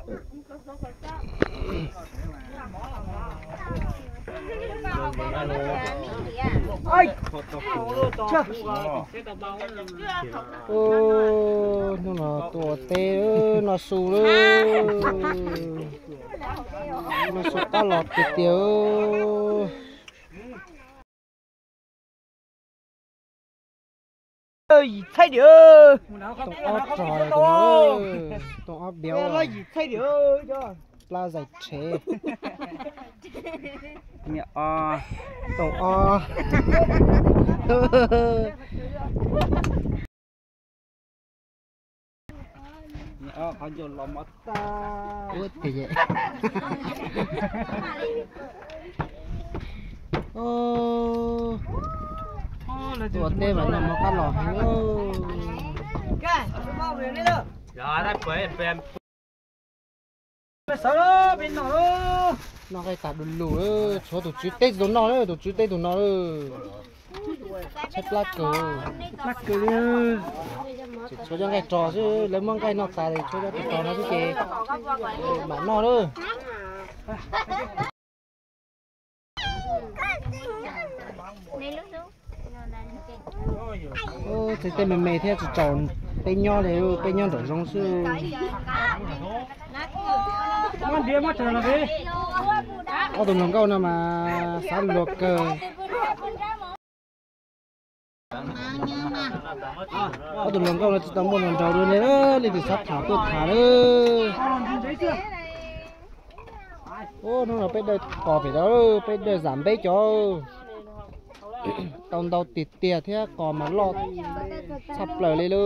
Hnub no tuaj ua teb no su lawm, no su qab los tiag tiag. Yim txhaib diam. Tooj ob rog, tooj ob biav, yim txhaib diam. Plab zais rhev. Tooj ob. Qhov ncauj los mov tag. Ua tiag. Tuaj teb mas noj mov qab los heev. Noj nqaij tag du lug, tshuav tus tswv teb tsis tau noj na, tus tswv teb tus no. Tshaib plab kawg. Tshuav cov nqaij rog xwb, lawv muab nqaij noj tas, tshuav cov rog no xwb ces mam noj na. Txhais tej me me thiab tsis tsaus, peb nyob li, peb nyob nraum zoov xwb. Ob tug hluas nkauj no mas xav luag kawg. Ob tug hluas nkauj no tsis tau muaj hluas nraug dua li, leej twg xav tham tuaj tham lawm. Ub, hnub no peb dawj qos pem rau, peb dawj zam npeb cov. Tau ntau tiag tiag thiab qos mas loj tshaj plaws li lawm.